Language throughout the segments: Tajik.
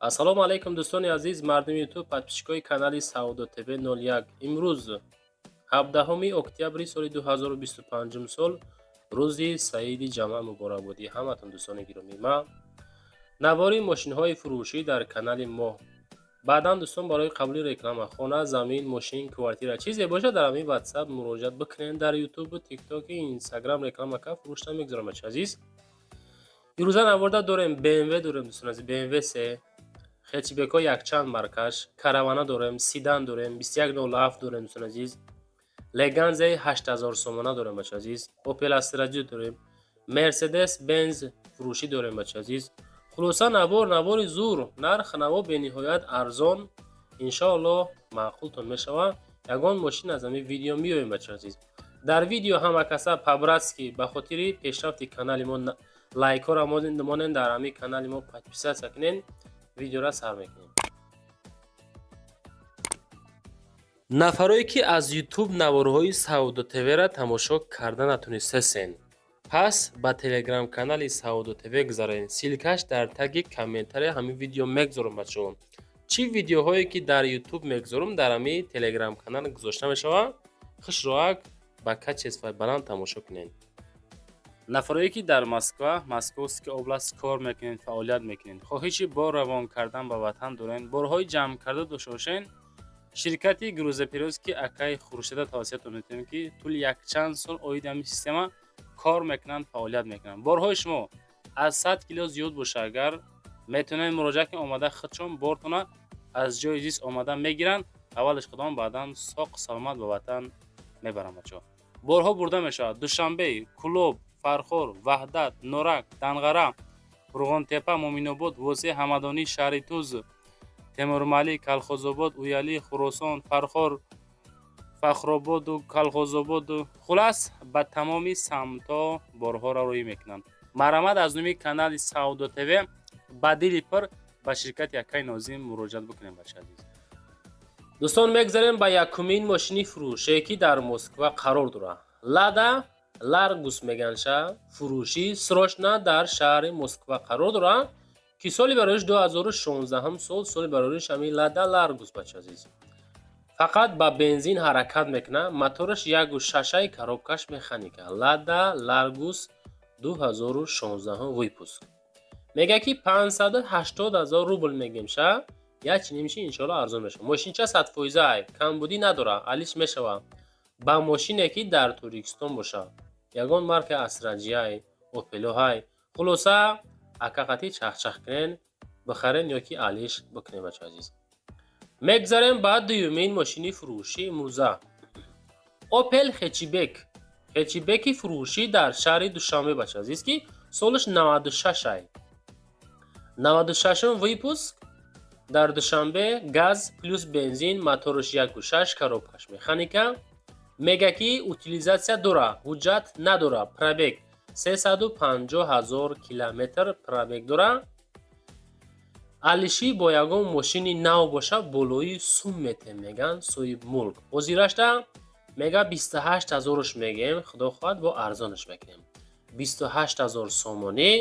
Ассалому алайкум, дӯстони азиз, мардуми Ютуб, подписчикои канали Савдо ТВ 01. Имрӯз 17 октябри соли 2025 сол, рӯзи саиди ҷамъа. Муборакбодӣ ҳаматон, дӯстони гиромӣ. Ма навори мошинҳои фурӯшӣ дар канали мо. Баъдан, дӯстон, барои қабули реклама, хона, замин, мошин, квартира, чизе бошад, дар ҳамин Ватсап муроҷиат бикунед. Дар Ютубу Тиктоки, Инстаграм реклама ка фурӯшта мегузорам. Бача азиз, имрӯза наворда дорем, БМВ дорем, дӯстон азиз, БМВ се, хэтчбекҳо якчанд маркаш, каравана дорем, седан дорем, 2107 дорем, дӯстон азиз, Леганзаи 8000 сомона дорем, бача азиз, Опел Астра дорем, Мерседес Бенз фурӯшӣ дорем, бача азиз. Хулоса, навор навори зур, нарх наво бениҳоят арзон, иншоаллоҳ маъқултон мешавад. Ягон мошин аз ҳамин видео меоем, бача азиз. Дар видео ҳама каса по-братски ба хотири пешрафти канали мо лайкҳоро монен, дар ҳамин канали мо подписаться кунен. Видеора сар мекунем. Нафарое ки аз Ютуб наворҳои Савдо ТВ-ра тамошо карда натунистасен, пас ба телеграм-канали Савдо ТВ гузарен. Ссылкаш дар таги комментария ҳамин видео мегузорам, бачаҳо. Чӣ видеоҳое ки дар Ютуб мегузорам, дар ҳамин телеграм-канал гузошта мешавад. Хушроак ба качествои баланд тамошо кунед. Нафарое ки дар Москва, Московский область кор мекунед, фаъолият мекунед, хоҳиши бор равон кардан ба ватан доред, борҳои ҷамъ карда дошта бошед, ширкати грузоперевозки акаи Хуршеда тавсиятон метавонем, ки тӯли якчанд сол оиди ҳамин система кор мекунанд, фаъолият мекунанд. Борҳои шумо аз 100 кило зиёд боша агар, метавонед муроҷиат кунед, омада худшон бортона аз ҷои зист омада мегиранд, аввалаш худон, баъдан соқ саломат ба ватан мебаранд. Бачаҳо, борҳо бурда мешавад Душанбе, Кӯлоб, Фархор, Ваҳдат, Норак, Данғара, Қурғонтепа, Муъминобод, Восеъ, Ҳамадонӣ, шаҳри Туз, Темурмалик, Калхозобод, Уялӣ, Хуросон, Фархор, Фахрободу Калхозободу, хулас, ба тамоми самтҳо борҳоро рӯй мекунанд. Марҳамат, аз номи канали Савдо ТВ ба дили пур ба ширкати акаи Нозим муроҷиат бикунем, бача азиз. Дӯстон, мегзарем ба якумин мошини фурӯше, ки дар Москва қарор дорад. Лада Ларгус меганша, фурӯшӣ срочно дар шаҳри Москва қарор дорад, ки соли бароиш 2016 сол, соли барориш ҳамин Лада Ларгус, бача азиз. Фақат ба бензин ҳаракат мекунад, мотораш яку шашай, коробкаш механика. Лада Ларгус 2016 выпуск. Мега ки 580 ҳазор рубл мегем ша, як чинимши иншоалло арзон мешавад. Мошинча 100%-ай, камбудӣ надорад, алиш мешавад ба мошине ки дар Тоҷикистон бошад, ягон марка Астра-ҷиай, Опелоҳай. Хулоса, акақатӣ чахчах кунен, бихарен ё ки алиш бикунем, бача азиз. Мегзарем ба дуюмин мошини фурӯши имрӯза. Опел Хэтчбек, хэтчбеки фурӯшӣ дар шаҳри Душанбе, бача азиз, ки солаш 96-ай, 96-ум выпуск, дар Душанбе, газ плюс бензин, мотораш яку шаш, коробкаш механика. Мега ки утилизация дора, ҳуҷҷат надора, пробег 350 ҳазор километр пробег дора. Алишӣ бо ягон мошини нав боша, болои сум метем, меган соҳибмулк. Ҳозирашта мега 28 ҳазорш мегем, худо хоҳад, бо арзонаш мекунем. 28 ҳазор сомонӣ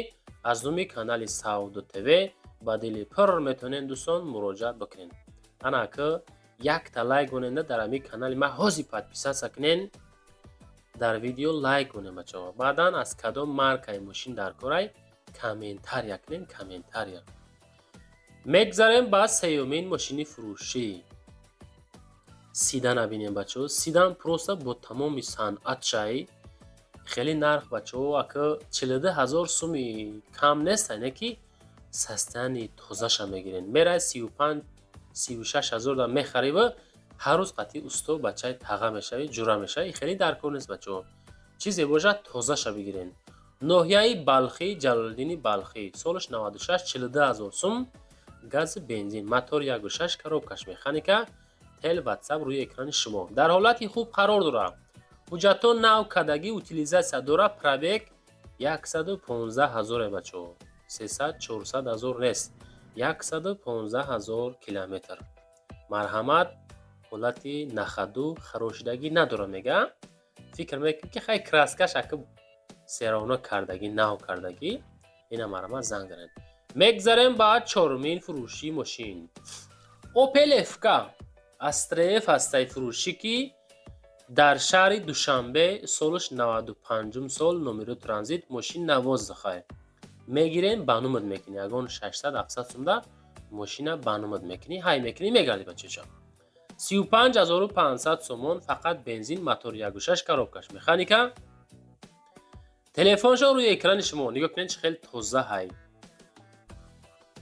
аз номи канали Савдо ТВ ба дили пур метавонед, дӯстон, муроҷиат бикунед. Ана ки якта лайк моненда дар ҳамин канали ма, ҳозир подписаться кунен, дар видео лайк монем, бачаҳо. Баъдан аз кадом маркаи мошин дар корай, комментария кунем, комментария. Мегзарем ба сеюмин мошини фурӯшӣ. Седана бинем, бачаҳо. Седан просто бо тамоми санъатшай. Хеле нарх, бачаҳо, ака, 42 ҳазор суми кам нест, не ки состояние тозаша мегирен. Мерай 35, 36 ҳазор да мехариву ҳар рӯз қатъи усто бачаи таға мешавӣ, ҷура мешавӣ. Хеле дар кор нест, бачаҳо. Чизе бошад, тозаша бигирен. Ноҳияи Балхӣ, Ҷалолиддини Балхӣ, солаш 96, 42 ҳазор сум, гази бензин, мотор яку шаш, коробкаш механика. Тел, Ватсап рӯи экрани шумо. Дар ҳолати хуб қарор дорад, ҳуҷҷатҳо нав кардагӣ, утилизация дорад, пробег 115 ҳазоре, бачаҳо, 300, 400 ҳазор нест, 115 ҳазор километр. Марҳамат, ҳолати нахаду харошидагӣ надорад. Мега, фикр мекунем ки хай, краскаш ака серовно кардагӣ, нав кардагӣ. Ина марҳамат, занг занед. Мегзарем ба чорумин фурӯши мошин. Опел Эфка Астра Ф ҳастаи фурӯшӣ, ки дар шаҳри Душанбе, солаш 95 сол, номеро транзит, мошин на воздухай. Мегирем, ба номат мекунӣ, ягон 600-700 сумда мошина ба номат мекунӣ, ҳай мекунӣ, мегарди, бачаҷон. 35 500 сомон, фақат бензин, мотор 1,6, коробкаш механика. Телефоншон рӯи экрани шумо, нигоҳ кунед, чӣ хеле тоза ҳай.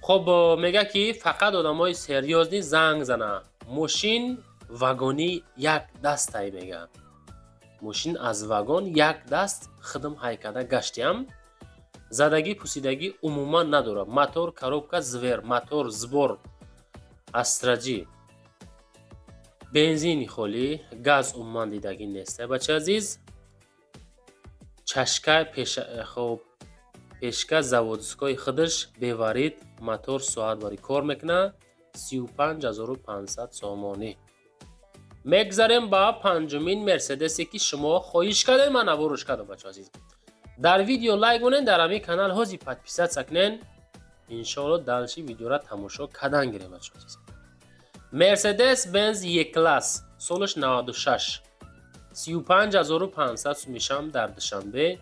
Хоб, мега, ки фақат одамои серьёзный занг зана. Мошин вагонӣ як дастай, мега, мошин аз вагон як даст хидм ҳай карда гаштиам, задагӣ пусидагӣ умуман надорад. Мотор, коробка звер, мотор сбор Астраҷи, бензини холӣ, газ умуман дидагӣ неста, бача азиз. Чашка хоб, пешка заводской худаш, беварид, мотор соатвари кор мекунад. 35 500 сомонӣ. Мегзарем ба панҷумин Мерседесе, ки шумо хоҳиш кардем, ман наворуш кардам. Бачо азиз, дар видео лайк монен, дар ҳамин канал ҳози подписаться кунен, иншоалло дальше видеора тамошо кардан гирем. Бачо азиз, Мерседес Бенз Е класс, солаш 96, 35 500 сумишам, дар Душанбе,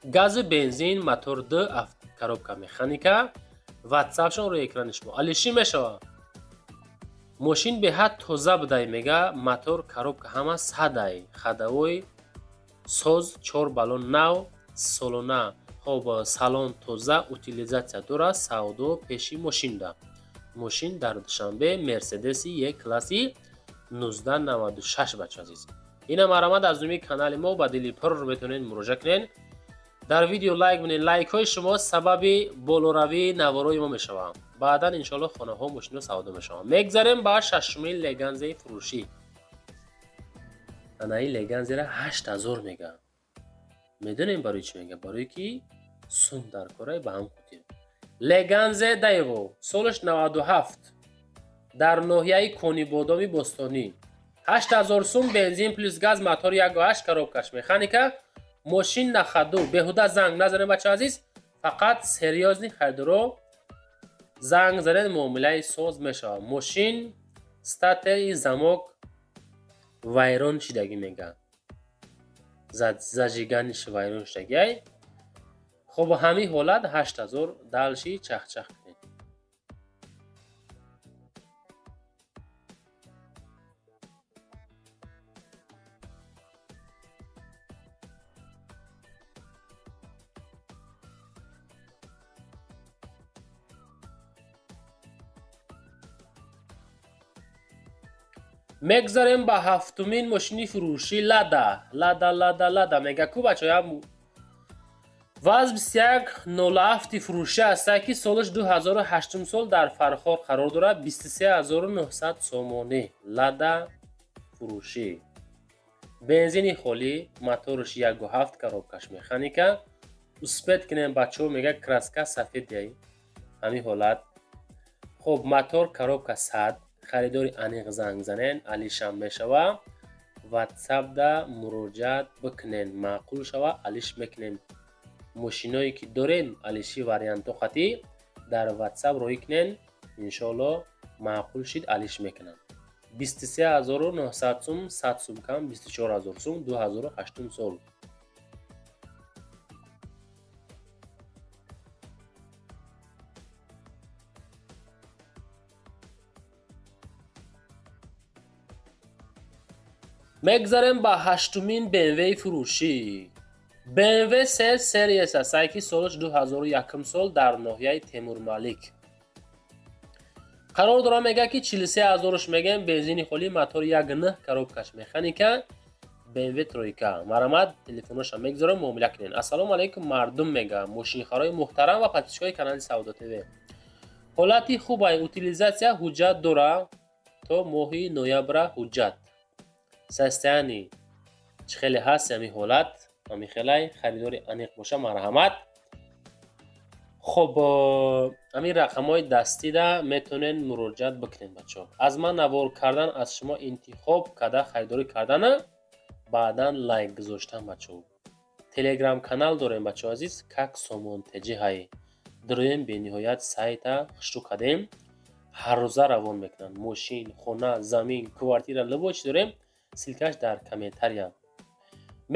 газу бензин, мотор д, коробка механика. Ватсапшон рӯи экрани шумо, алишӣ мешавад. Мошин беҳад тоза будай, мега, мотор, коробка ҳама садай, ходовой соз, чор баллон нав, солона. Хоб, салон тоза, утилизация дорад, савдо пеши мошинда. Мошин дар Душанбе, Мерседеси Е класси 1996. Бача азиз, ина марамад аз номи канали мо ба дили пур метавонед муроҷиат кунед. Дар видео лайк бинед, лайкҳои шумо сабаби болоравии наворои мо мешаванд. Баъдан иншоалло хонаҳо, мошино савдо мешаванд. Мегзарем ба шашумин Леганзаи фурӯшӣ. Анаи Леганзера 8000 мега. Медонем барои чӣ мега? Барое ки сум дар корай, ба ҳам хотир. Леганзе Даево, солаш 97, дар ноҳияи Конибодоми Бостонӣ, 8000 сум, бензин плюс газ, мотор 1,8, коробкаш механика, мошин на ходу. Беҳуда занг назанед, бача азиз, фақат серьёзный харидоро занг занед, муомилаи соз мешавад. Мошин стартери замок вайрон шидагӣ, мега, зажиганиш вайрон шидагиай. Хоб, ҳамин ҳолат 8000, дальше чахчах кунед. Мегзарем ба ҳафтумин мошини фурӯшӣ. Лада, Лада, Лада, Лада мега ку, бача. ВАЗ 2107 фурӯшӣ ҳаста, ки солаш 2008 сол, дар Фархор қарор дорад, 23 900 сомонӣ. Лада фурӯшӣ, бензини холӣ, мотораш 1,7, коробкаш механика. Успеть кунем, бачаҳо, мега, краска сафед яй, ҳамин ҳолат. Хоб, мотор, коробка 100. Харидори аниқ занг занен, алишам мешава. Ватсапда муроҷиат бикунен, маъқул шава, алиш мекунем. Мошиное ки дорен, алиши вариантҳо қатӣ дар Ватсап роҳӣ кунен, иншоалло маъқул шид, алиш мекунам. 23 900 сум, 100 сум кам, 24 000 сум, 2008 сол. Мегзарем ба ҳаштумин БМВи фурӯшӣ. БМВ се Series аст, ки солаш 2001 сол, дар ноҳияи Темурмалик қарор дорам. Мега, ки 43 ҳазорш мегем, бензини холӣ, мотор 1,9, коробкаш механика, БМВ тройка. Марамат, телефоноша мегзорам, муомила кунед. Ассалому алайкум, мардум, мега, мошинхарои муҳтарам ва подписчикои канали Савдо ТВ. Ҳолати хубай, утилизация, ҳуҷҷат дора то моҳи ноябра ҳуҷҷат. Состояние чӣ хеле ҳаст, ҳамин ҳолат, ҳамин хелай. Харидори аниқ боша, марҳамат. Хоб, ҳамин рақамҳои дастида метавонед муроҷиат бикунед, бачаҳо. Аз ман навор кардан, аз шумо интихоб карда харидорӣ кардана, баъдан лайк гузоштан, бачаҳо. Телеграм канал дорем, бачаҳо азиз, как Сомон Теҷи ҳай. Дроем, бениҳоят сайта хушрӯ кардем, ҳаррӯза равон мекунанд. Мошин, хона, замин, квартира, любой чи дорем, ссылка ш дар комментария.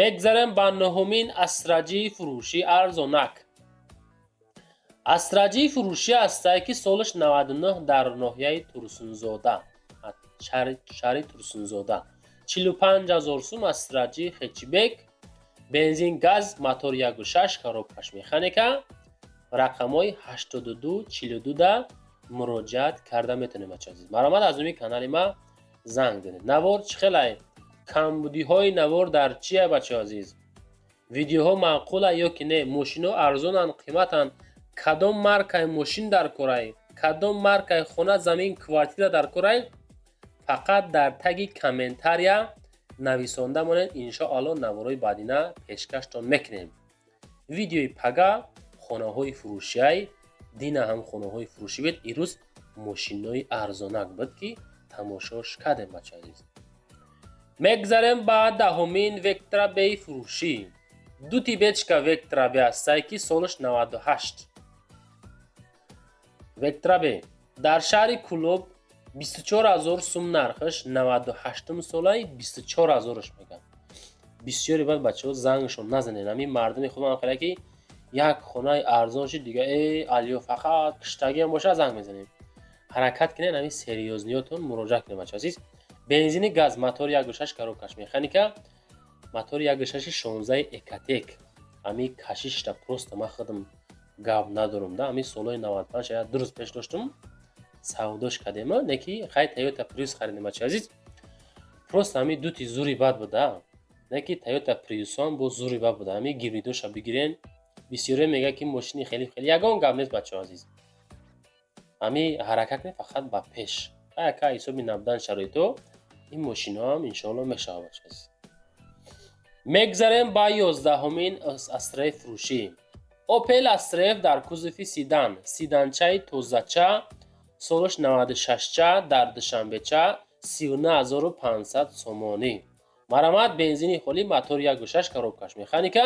Мегзарем ба нуҳумин Астраҷии фурӯшӣ арзонак. Астраҷии фурӯшӣ ҳастае, ки солаш 99, дар ноҳияи Турсунзода, шаҳри Турсунзода, 45 000 сум. Астраҷии хэтчбек, бензин, газ, мотор 1,6, коробка ш механика. Рақамҳои 82 42 да муроҷиат карда метавонем. Бача азиз, маромад, аз номи канали ма занг занед. Навор чӣ хелай? Камбудиҳои навор дар чия, бачаи азиз? Видеоҳо маъқула ё ки не? Мошино арзонанд, қиматанд? Кадом маркаи мошин дар корай, кадом маркаи хона, замин, квартира дар корай? Фақат дар таги комментария нависонда монед. Иншоалло, наворои баъдина пешкаштон мекунем. Видеои пага хонаҳои фурӯшиай. Дина ҳам хонаҳои фурӯшӣ буд, ирӯз мошинои арзонак буд, ки тамошош кардем. Бача азиз, мегзарем ба 10-умин Вектра Б фурӯшӣ. Дути бечка Вектра Б ҳастае, ки солаш 98. Вектра Б дар шаҳри Кӯлоб, 24 000 сум нархаш, 98-ум солаи, 24 ҳазораш мегӯяд. Бисёре баъд бачаҳо зангшон назанед. Ҳамин мардуми худам хеле, ки як хонаи арзон шид, дига э алё, фақат киштагиам бошад, занг мезанем. Ҳаракат кунед, ҳамин серьёзный ётон муроҷиат кунед. Бача азиз, бензини, газ, мотори 1,6, коробка ш механика, мотори 1,6-и 16 Экотек. Ҳамин кашишта просто ман худам гап надорам да. Ҳамин солҳои 95 я 2 рӯз пеш доштум, савдош кардем, не ки хай Тойота Приус харидем. Бача азиз, просто ҳамин дути зури бад буда, не ки Тойота Приусам бо зури бад буда. Ҳамин гибридоша бигирен. Бисёре мегӯяд, ки мошини хеле хеле, ягон гап нест. Бачаҳо азиз, ҳамин ҳаракат кунед фақат ба пеш. Яка ҳисоби набудан шароито, ин мошиноам иншоалло мешавад. Бача азиз, мегзарем ба 11-умин Астраи фурӯшӣ. Опел Астра Ф дар кузови седан, седанчаи тозача, солаш 96-ча, дар Душанбеча, 39 500 сомонӣ. Марамат, бензини холӣ, мотор 1,6, коробка ш механика,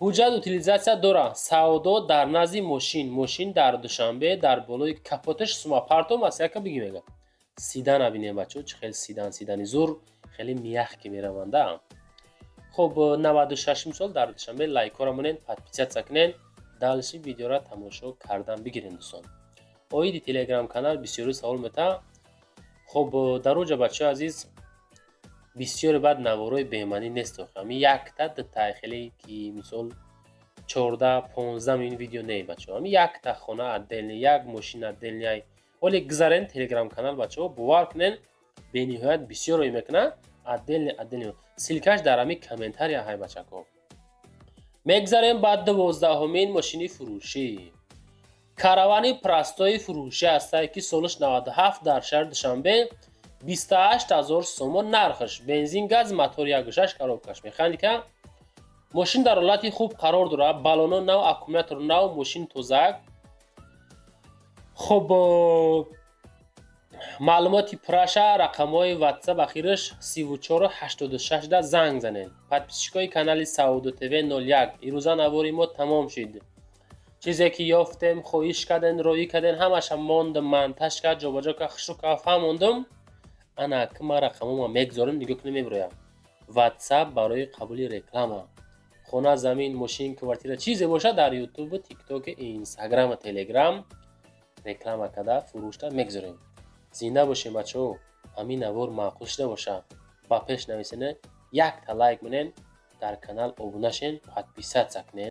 ҳуҷҷат утилизация дора. Савдо дар назди мошин, мошин дар Душанбе, дар болои капоташ сумапартом аст. Яка биги мега, седана бинем, бачаҳо, чӣ хел седан, седани зур, хеле мягкий мераванда. Хуб, 96 сол, дар Душанбе. Лайкҳоро монед, подписаться кунед, дальше видеоро тамошо кардан бигирем. Дӯстон, оиди телеграм-канал бисёри савол мета. Хуб, дар оҷа, бачаҳои азиз, бисёре баъд наворои бемаънӣ нест. Ами якта дутай хеле, ки мисол 14-15 минут видео не, бачаҳо. Ами якта хона отдельный, як мошин отдельный. Оле гузарен телеграм-канал, бачаҳо, бовар кунен, бениҳоят бисёр ой мекунад, отдельный отдельный. Ссылка ш дар ами комментария ҳай, бачако. Мегзарем ба 12-умин мошини фурӯшӣ. Каравани простой фурӯшӣ ҳастае, ки солаш 97, дар шаҳри Душанбе, 28 000 сомон нархаш, бензин, газ, мотор 1,6, коробка ш механика. Мошин дар ҳолати хуб қарор дорад, баллоно нав, аккумулятор нав, мошин тозак. Хуб, маълумоти пурраша рақамҳои Ватсап ахираш 3486 да занг занед. Подписчик ои канали Саудо ТВ 01, ирӯза навори мо тамом шид. Чизе ки ёфтем, хоҳиш карден, роӣ карден, ҳамаша мондам, монтаж кард, ҷобаҷо кард, хушрӯ кард, фаҳмондум. Ана ки ман рақамома мегзорем, нигоҳ кунем, мебироям. Ватсап барои қабули реклама, хона, замин, мошин, квартира, чизе бошад, дар Ютубу, Тиктоку, Инстаграму, Телеграм реклама карда, фурӯшта мегзорем. Зинда бошем, бачаҳо. Ҳамин навор маъқул шуда бошад, ба пеш нависене, якта лайк монен, дар канал обуна шен, подписаться кунед.